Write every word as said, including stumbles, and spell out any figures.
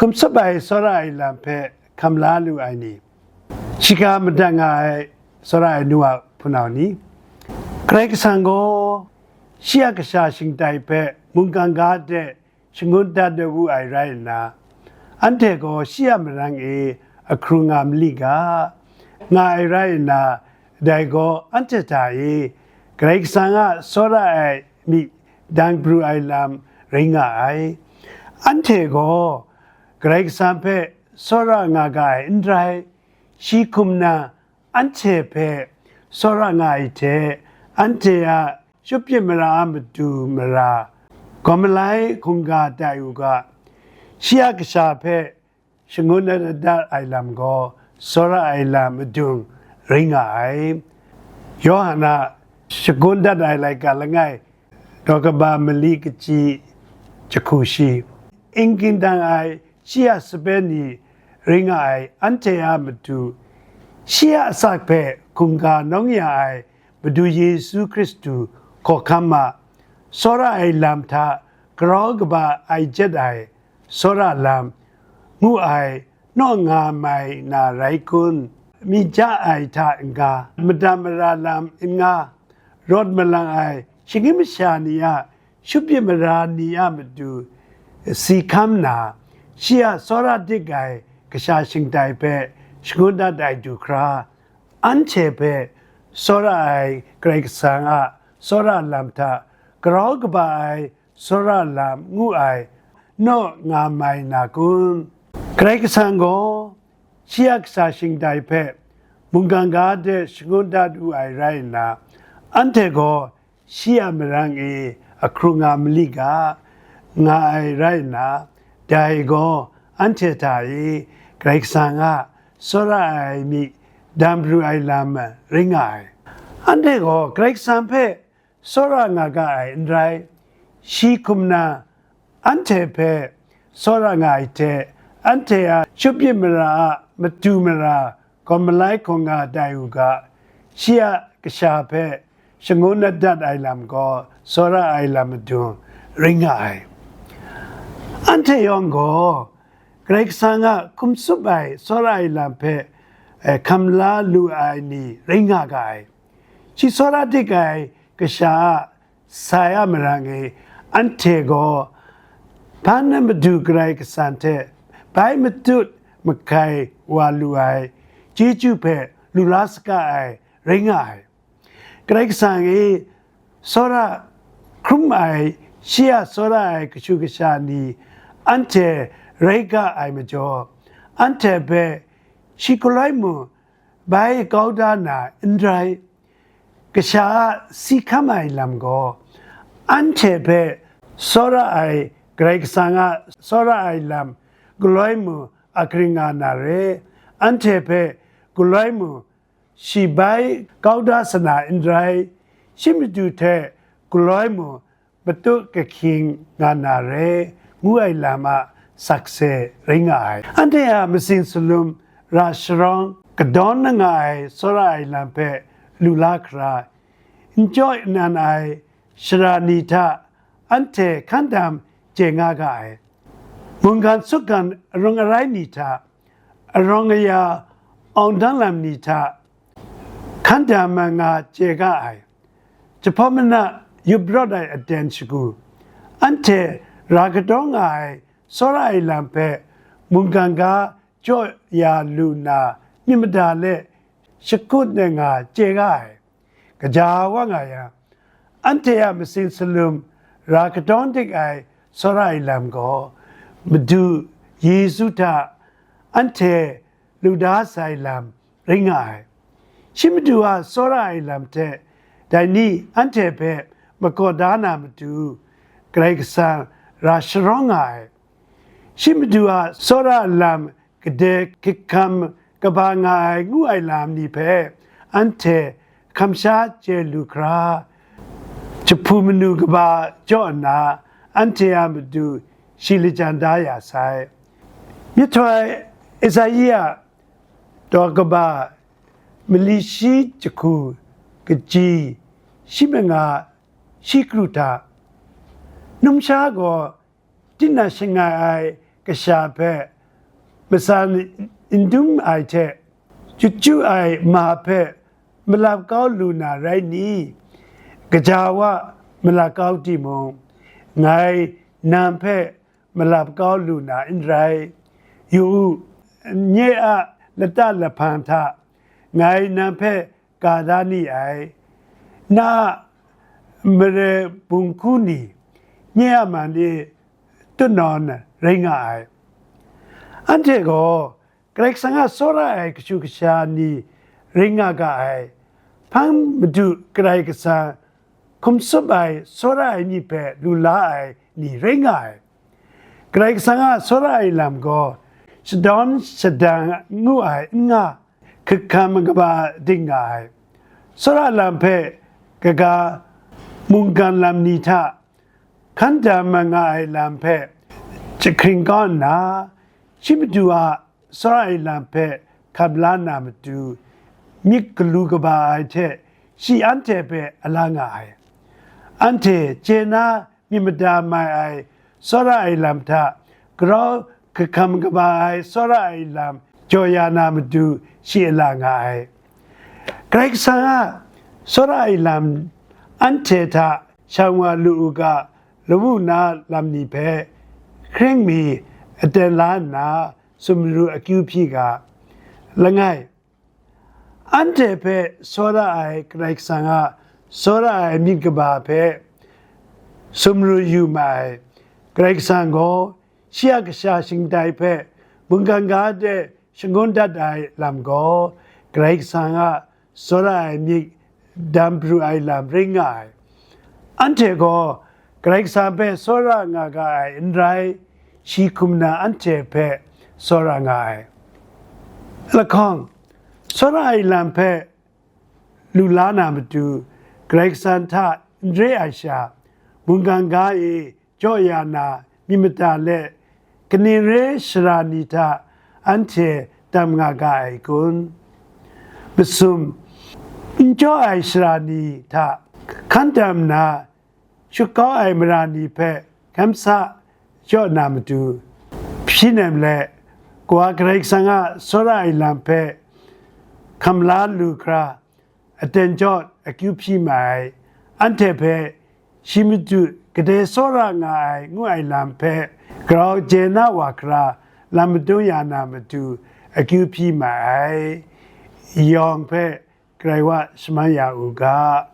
Hkum tsup ai tsawra ai lam hpe hkam la lu ai ni, shiga madat nga ai tsawra ai nu a hpunau ni, Karai Kasang gaw shi a kasha shingtai hpe mungkan ga de shangun dat wu ai rai nna, anhte gaw shi a marang e ahkru nga mali ga, nga ai rai nna, dai gaw anhte hta e Karai Kasang a tsawra ai myit dan pru ai lam rai nga ai. Anhte gaw Karai Kasang hpe tsawra nga ga ai n rai, shi hkum na anhte hpe tsawra nga ai hte, anhte a shut myit mara a matu mara, gaw malai hkungga tai u ga, shi a kasha hpe shangun dat ai lam gaw tsawra ai lam madung rai nga ai. Yawhan a shangun dat ai laika langai, daw kaba mali kaji jahku shi, n ging dang ai shi a sape ni rai nga ai anhte a matu, shi a asak hpe hkungga nawng ya ai Madu Yesu Hkristu hkawhkam a tsawra ai lam hta garau kaba ai jet ai tsawra lam ngu ai naw nga mai na rai kun? Myit ja ai hta n-ga, madat mara lam n-ga, rawt malang ai shagyim masha ni a shut myit mara ni a matu si hkam na, shi a tsawra dik ai kasha shingtai hpe shangun dat ai du hkra, anhte hpe tsawra ai Karai Kasang a tsawra lam hta garau kaba ai tsawra lam ngu ai naw nga mai na kun? Karai Kasang gaw shi a kasha shingtai hpe mungkan ga de shangun dat wu ai rai nna, anhte gaw shi a marang e ahkru nga mali ga, nga ai rai nna, dai gaw anhte hta e Karai Kasang a tsawra ai myit dan pru ai lam rai nga ai. Anhte gaw Karai Kasang hpe tsawra nga ga ai n rai, shi hkum na anhte hpe tsawra nga ai hte, anhte a shut myit mara a matu mara gaw malai hkungga tai u ga, shi a kasha hpe shangun dat ai lam gaw tsawra ai lam madung rai nga ai. Anhte yawng gaw Karai Kasang a hkum tsup ai tsawra ai lam hpe, eh, hkam la lu ai ni rai nga ga ai. Shi tsawra dik ai kasha a sai a marang e, anhte gaw hpan na madu Karai Kasang hte bai matut makai wa lu ai chyeju hpe lu la saga ai rai nga ai. Karai Kasang e tsawra hkrum ai, shi a tsawra ai kashu kasha ni anhte rai ga ai majaw, anhte hpe shi galoi mung bai kau da na n rai. Kasha a si hkam ai lam gaw, anhte hpe tsawra ai Karai Kasang a tsawra ai lam galoi mung a karing nga na re, anhte hpe galoi mung shi bai kau da sa na n rai, shi matu hte galoi mung matut kahkying nga na re, ngu ai lam a sakse rai nga ai. Anhte a masin salum ra sharawng kadawn na nga ai tsawra ai lam hpe lu la hkra, n chyaw n an ai shara ni hta anhte hkan dam chye nga ga ai. Mungkan sutgan arung arai ni hta, arawng aya awng dang lam ni hta hkan dam nga chye ga ai. Jahpawt mana yup rawt ai aten shagu, anhte ra kadaw nga ai tsawra ai lam hpe mungkan ga jaw ya lu nna myit mada let shakut ai nga chye ga ai. Kaja wa nga yang, anhte a masin salum ra kadawn dik ai tsawra ai lam gaw, Madu Yesu hta anhte lu da sai lam rai nga ai. Shi Madu a tsawra ai lam hte dai ni anhte hpe makaw da na matu, Karai Kasang ra sharawng nga ai. Shi Madu a tsawra lam gade hkrit hkam kaba nga ai ngu ai lam ni hpe anhte hkam sha chye lu hkra, jahpu manu kaba jaw nna anhte a matu shi lajan da ya sai. Myihtoi Isaiah daw kaba mali shi jahku kaji shi manga shi kru hta, numsha gaw tinang shangai ai kasha hpe matsan n dum ai hte, chyu chyu ai ma hpe malap kau lu na rai ni? Gaja wa malap kau timung, ngai nang hpe malap kau lu na n rai. Yu u, nye a lata lahpang hta ngai nang hpe ka da ni ai. Na a mare bunghku ni, nye a man e tutnawn rai nga ai. Anhte gaw Karai Kasang a tsawra ai kashu kasha ni rai nga ga ai. Hpang Madu Karai Kasang hkum tsup ai tsawra ai myit hpe lu la ai ni rai nga ai. Karai Kasang a tsawra ai lam gaw shadawn shadang ngu ai n nga, hkrikham kaba ding nga ai. Tsawra lam hpe kaga mungkan lam ni hta hkan dam nga ai lam hpe jahkring kau nna, shi Madu a tsawra ai lam hpe hkap la na matu, myit galu kaba ai hte shi anhte hpe a la nga ai. Anhte chye na myit mada mai ai tsawra ai lam hta, grau hkrikham kaba ai tsawra ai lam jaw ya na matu shi a la nga ai. Karai Kasang a tsawra ai lam anhte hta shang wa lu u ga, lamu na lam ni hpe hkring mi aten la nna, sumru akyu hpyi ga. Langai, anhte hpe tsawra ai Karai Kasang a tsawra ai myit kaba hpe sumru yu ma ai. Karai Kasang gaw shi a kasha shingtai hpe mungkan ga de shangun dat ai lam gaw, Karai Kasang a tsawra ai myit dam pru ai lam rai nga ai. Anhte gaw Karai Kasang hpe tsawra nga ga ai n rai, shi hkum na anhte hpe tsawra nga ai. Lahkawng, tsawra ai lam hpe lu la na matu, Karai Kasang hta n re ai sha, mungkan ga e jaw ya na myit mada let, kaning re shara ni hta anhte tam nga ga ai kun? Masum, n jaw ai shara ni hta hkan tam nna, shut kau ai mara ni hpe hkam sa jaw na matu, hpyi nem let, Kawa Karai Kasang a tsawra ai lam hpe hkam la lu hkra, aten jawt akyu hpyi ma ai. Anhte hpe shi matu kadai tsawra nga ai ngu ai lam hpe grau chye na wa hkra, lam madung ya na matu akyu hpyi ma ai. Yawng hpe Karai wa shaman ya u ga.